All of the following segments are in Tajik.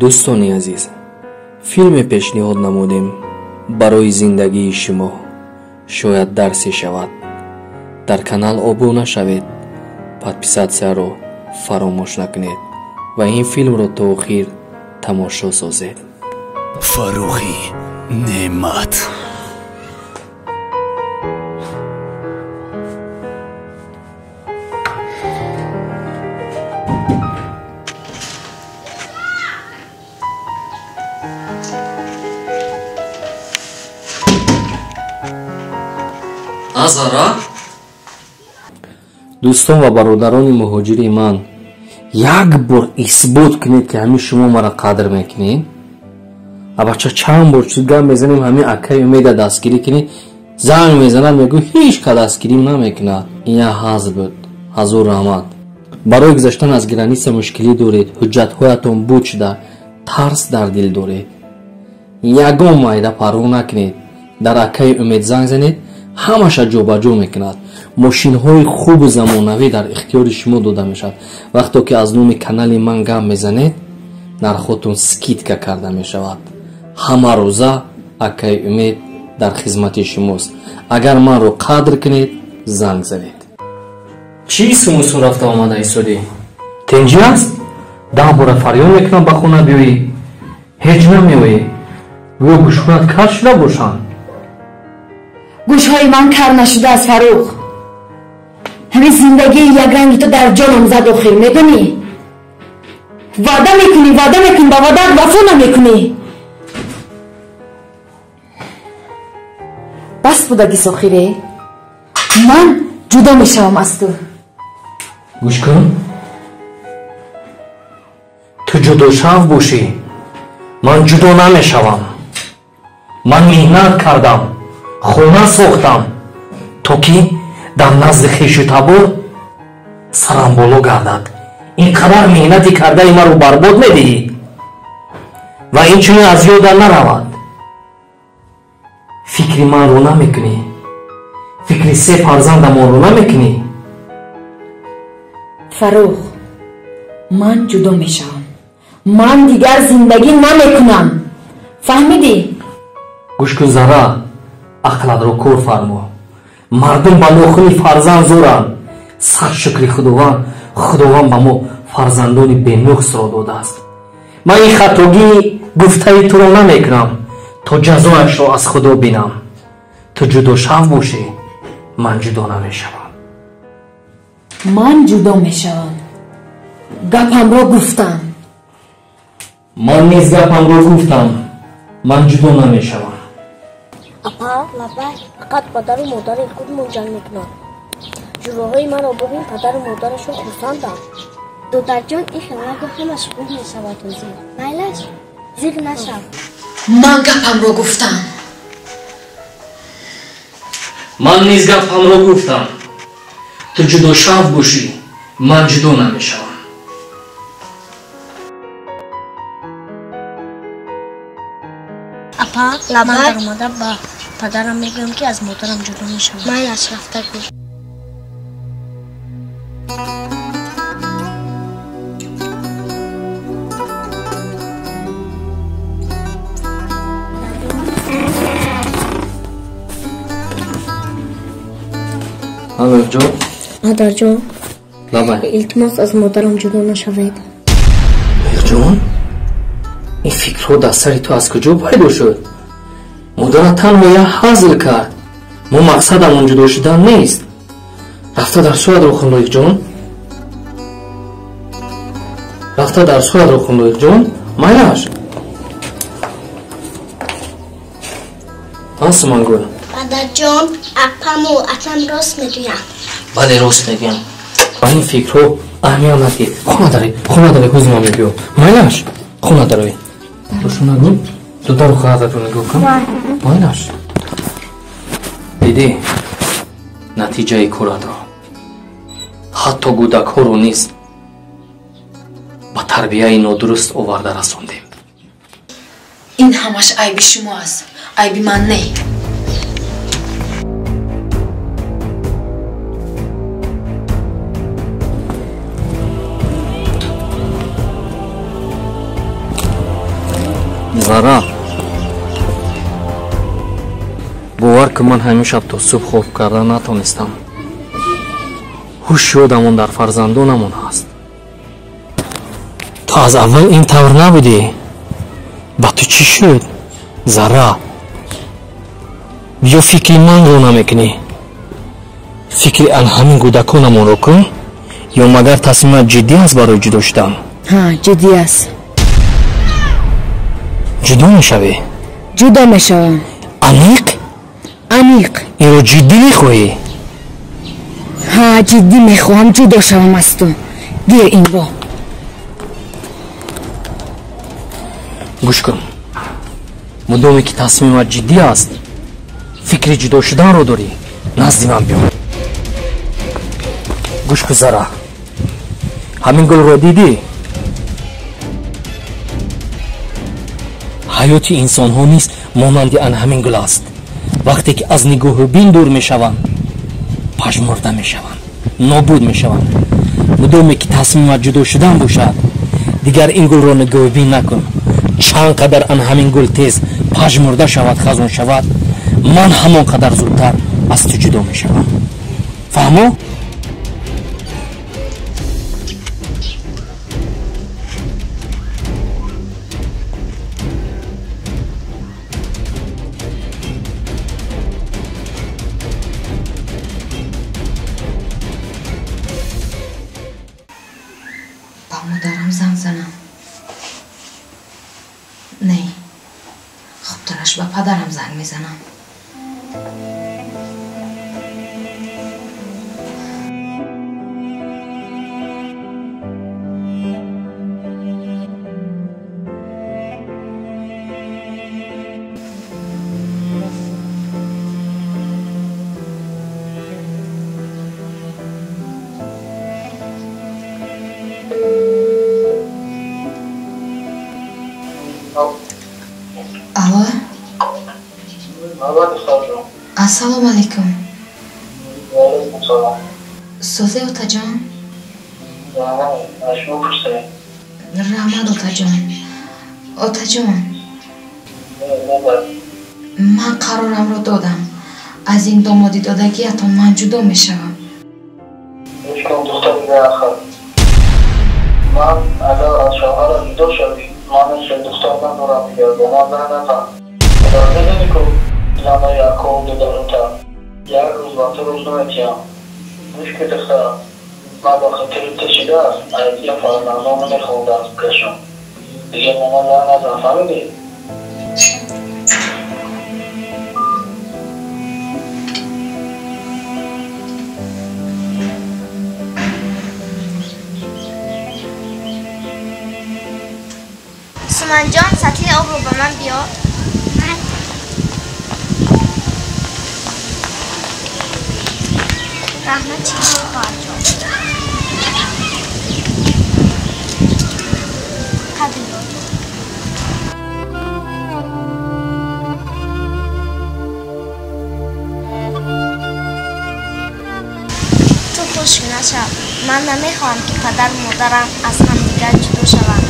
Дӯстони азиз, филме пешниҳод намудем барои зиндагии шумо. Шояд дарсе шавад. Дар канал обуна шавед, подписатсияро фаромӯш накунед ва ин филмро то охир тамошо созед. Фаррухи Неъмат. Азара? Дӯстон ва бародарони муҳоҷири ман, як бор исбот кунед, ки ҳамин шумо маро қадр мекунед. Абача чанд бор чиз гап мезанем, ҳамин акаи Умеда дастгирӣ кунед, занг мезанад, мегӯ ҳеҷ ка дастгирим намекунад. Ин як ҳазл буд. Ҳазор раҳмат. Барои гузаштан аз граница мушкилӣ доред, ҳуҷҷатҳоятон буд шуда, тарс дар дил доред. Ягон майда парво накунед. Дар акаи Умед занг занед, ҳамаша ҷобаҷо мекунад. Мошинҳои хубу замонавӣ дар ихтиёри шумо дода мешавад. Вақто ки аз номи канали ман гап мезанед, нархотон скидка карда мешавад. Ҳама рӯза акаи Умед дар хизмати шумост. Агар манро қадр кунед, занг занед. Чӣ сумусу рафта омада истодӣ? Тенҷӣ аст? 10 бора фарёд мекунам ба хона биёӣ, ҳеҷ намеоӣ. Гӯё гӯшҳоят кар шуда бошанд. Гӯшҳои ман кар нашудааст, Фаррух. Ҳамин зиндагии якранги ту дар ҷонам зад охир, медонӣ? Ваъда мекунӣ, ваъда мекунӣ, ба ваъдаат вафо намекунӣ. Бас будагис охире. Ман ҷудо мешавам аз ту. Гӯш кун. Ту ҷудошав бошӣ, ман ҷудо намешавам. Ман меҳнат кардам, хона сохтам, то ки дар назди хешу табор сарам боло гардад. Ин қадар меҳнати кардаи маро барбод медиҳӣ ва инчунин аз ёда наравад. Фикри манро намекунӣ, фикри се фарзандамонро намекунӣ. Фаррух, ман ҷудо мешавам. Ман дигар зиндагӣ намекунам. Фаҳмидӣ? Гӯш кун, Зара, ақлатро кор фармо. Мардум ба нохуни фарзанд зоранд. Сад шукри Худованд, Худованд ба мо фарзандони бенуқсро додааст. Ман ин хатогии гуфтаи туро намекунам, то ҷазояшро аз Худо бинам. Ту ҷудошав бошӣ, ман ҷудо намешавам. Ман ҷудо мешавам. Гапамро гуфтам. Ман низ гапамро гуфтам. Ман ҷудо намешавам. Апа, лабай, фақат падару модари худмон ҷанг мекунанд. Ҷуроҳои маро бубин, падару модарашон хурсанданд. Додарҷон, ин хел нагӯ, ҳамаш хуб мешавад ҳозир. Майлаш, зиқ нашав. Ман гапамро гуфтам. Ман низ гапамро гуфтам. Ту ҷудошав бошӣ, ман ҷудо намешавам. Апа, ман даромада ба падарам мегӯям, ки аз модарам ҷудо мешавам. Майлаш, рафта гӯ. Аллоҷон. Падарҷон. Лабай. Илтимос, аз модарам ҷудо нашавед. Лоиқҷон, ин фикрҳо дар сари ту аз куҷо пайдо шуд? Модарат танҳо як ҳазл кард. Мо мақсадамон ҷудо шудан нест. Рафта дарсҳоятро хун, Лоиқҷон. Рафта дарсҳоятро хун, Лоиқҷон. Майлаш. Ҳасмангул. Падарҷон, апаму атам рост мегӯянд. Бале, рост мегӯям. Ба ин фикрҳо аҳамият надиҳ. Хона дарӣ, хона дарӣ, ҳузур ман мебиём. Майлаш, хона дарӣ. Душунагул, дудару хонататро нигоҳ кун. Майлаш. Дидӣ натиҷаи коратро. Ҳатто кӯдакҳоро низ ба тарбияи нодуруст оварда расондем. Ин ҳамаш айби шумо аст, айби ман не. Зара, бовар кун, ман ҳамин шаб то субҳ хоб карда натонистам. Ҳуш ёдамон дар фарзандонамон ҳаст. Ту аз аввал ин тавр набудӣ. Ба ту чӣ шуд, Зара? Ё фикри манро намекунӣ? Фикри ан ҳамин кӯдаконамонро кун, ё магар тасмимат ҷиддӣ аст барои ҷудо шудан? Ҳа, ҷиддӣ аст. Ҷудо мешавӣ? Ҷудо мешавам. Аниқ? Аниқ. Инро ҷиддӣ мехоҳӣ? Ҳа, ҷиддӣ мехоҳам ҷудо шавам аз ту. Гир инро. Гӯш кун, мудоме ки тасмимат ҷиддӣ аст, фикри ҷудо шуданро дорӣ, назди ман биё. Гӯш кун, Зара, ҳамин гулро дидӣ? Ҳаёти инсонҳо низ монанди ан ҳамин гул аст. Вақте ки аз нигоҳу бин дур мешаванд, пажмурда мешаванд, нобуд мешаванд. Мудоме ки тасмимат ҷудо шудан бошад, дигар ин гулро нигоҳубин накун. Чанд қадар ан ҳамин гул тез пажмурда шавад, хазон шавад, ман ҳамон қадар зудтар аз ту ҷудо мешавам. Фаҳмо? Ба модарам занг занам. Не, хубтараш ба падарам занг мезанам. Алло? Ассалому алайкум. Созе отаҷон? Раҳмат, отаҷон. Отаҷон, ман қарорамро додам. Аз ин домоди додагиятон ман ҷудо мешавам. Ман агар аз шавҳарам ҷудо шавӣ, ман хел духтар надорам, дигар бо ман зан назан. Падар медонӣ ку занаи аков додарута як рӯз ба ту рӯз наметиҳам. Гӯш ки духтарам, ман ба хотири ту шидааст, айдия фарзандон намехоҳам даст бикашам. Дигар бо ман зан назан, фаҳмидӣ? Суманҷон, сатли обро ба ман биёр. Раҳмат, чӣ хоҳарҷон. Қабил. Ту хушк нашав. Ман намехоҳам, ки падару модарам аз ҳамдигар ҷудо шаванд.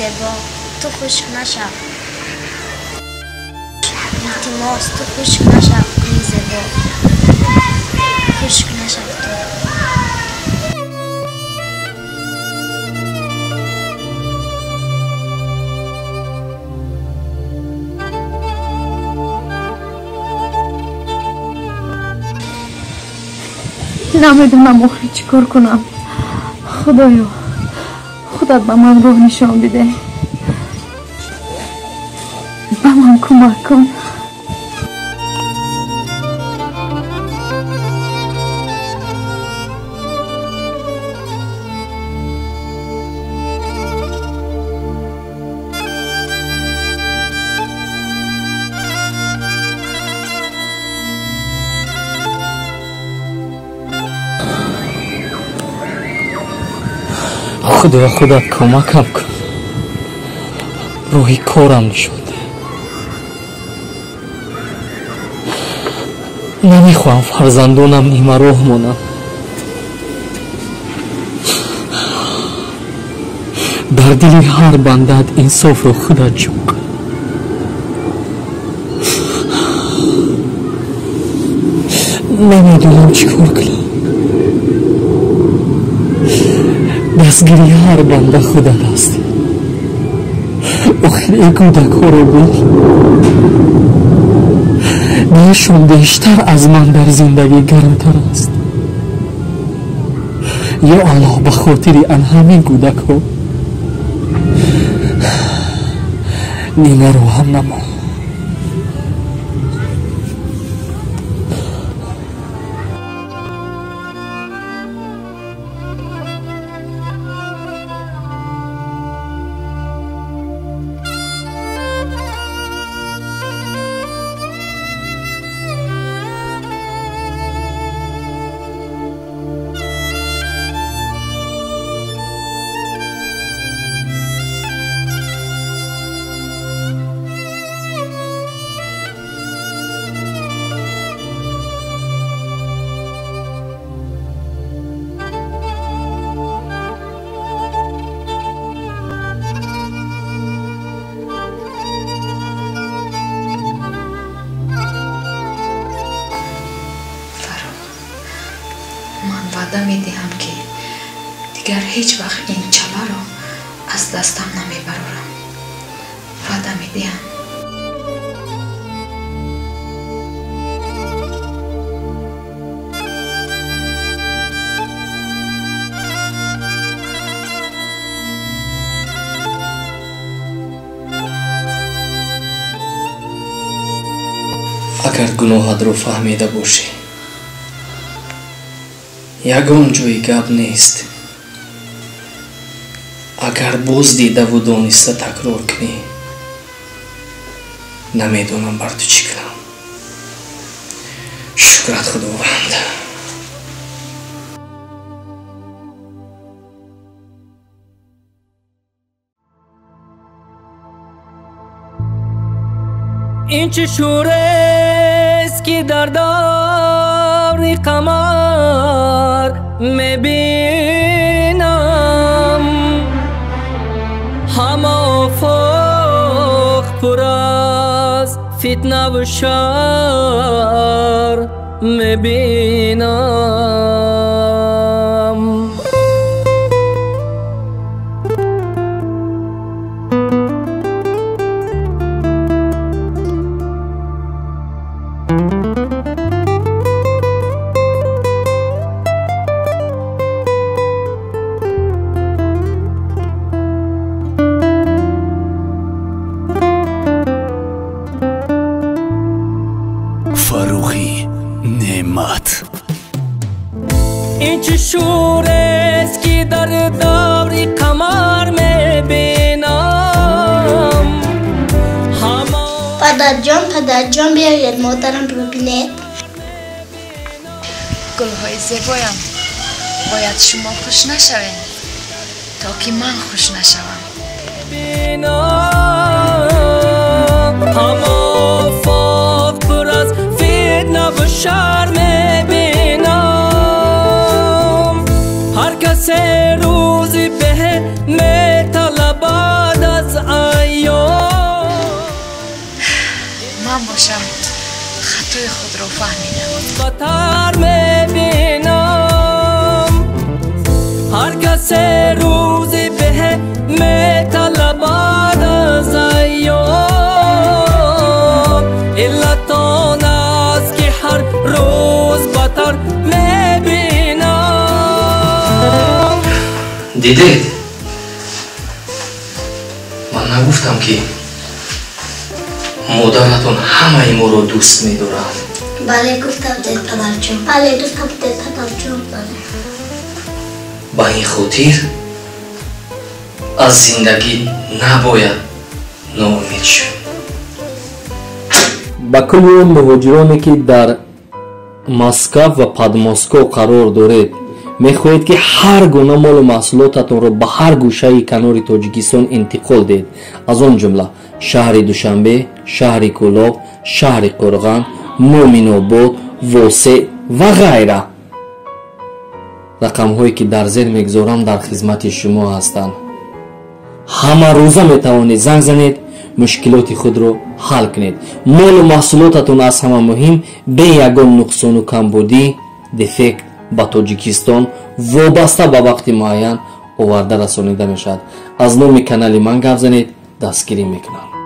Зебо, ту хушк нашав. Илтимос, ту хушк нашав, гули зебо. Хушк нашав ту. Намедонам охир чӣ кор кунам. Худоё, худат ба ман роҳ нишон бидеҳ. Ба ман кӯмак кун. Худоя, худат кӯмакам кун, роҳи корам нишон деҳ. Намехоҳам фарзандонам нимароҳ монанд. Дар дили ҳар бандаат инсофро худат ҷӯ кун. Намедонам чӣ кор кунам. Дастгири ҳар банда худат ҳастӣ. Охир ин кӯдакҳоро бин. Дилшон бештар аз ман дар зиндагӣ гармтар аст. Ё Аллоҳ, ба хотири ан ҳамин кӯдакҳо нимароҳам намон. Ваъда медиҳам, ки дигар ҳеҷ вақт ин чаларо аз дастам намебарорам. Ваъда медиҳам. Агар гуноҳатро фаҳмида бошӣ, ягон ҷои гап нест. Агар боз дидаву дониста такрор кунӣ, намедонам бар ту чӣ кунам. Шукрат Худованд. Ин чӣ шӯрест, ки дар даври қамар мебинам? Ҳама офоқ пур аз фитнаву шар мебинам. Фаррухи Неъмат. Ин чӣ шӯрест, ки дар даври қамар мебинам? Падарҷон, падарҷон, биёед модарамро бинед. Гулҳои зебоям, бояд шумо хуш нашавед, то ки ман хуш нашавам. Ҳама офоқ пур аз фитнаву шар мебинам. Ҳар касе рӯзи беҳ металабад аз айём. Ман бошам хатои худро фаҳмидам. Батар мебинам. Ҳар касе рӯзи беҳ металабад аз айём. Иллат он аст, ки ҳар рӯз батар мебинам. Дидед, ман нагуфтам, ки модаратон ҳамаи моро дӯст медорад? Бале, гуфта будед, падарҷон. Бале, гуфта будед, падарҷон. Бале. Ба ин хотир аз зиндагӣ набояд ноумед шуд. Ба кулли он муҳоҷироне, ки дар Москав ва Подмосков қарор доред, мехоҳед, ки ҳар гуна молу маҳсулотатонро ба ҳар гӯшаи канори Тоҷикистон интиқол диҳед, аз он ҷумла шаҳри Душанбе, шаҳри Кӯлоб, шаҳри Қӯрған, Мӯминобод, Восе ва ғайра. Рақамҳое ки дар зер мегузорам, дар хизмати шумо ҳастанд. Ҳамарӯза метавонед занг занед, мушкилоти худро ҳал кунед. Молу маҳсулотатон, аз ҳама муҳим, бе ягон нуқсону камбудӣ, дефект ба Тоҷикистон вобаста ба вақти муайян оварда расонида мешавад. Аз номи канали ман гап занед, дастгирӣ мекунам.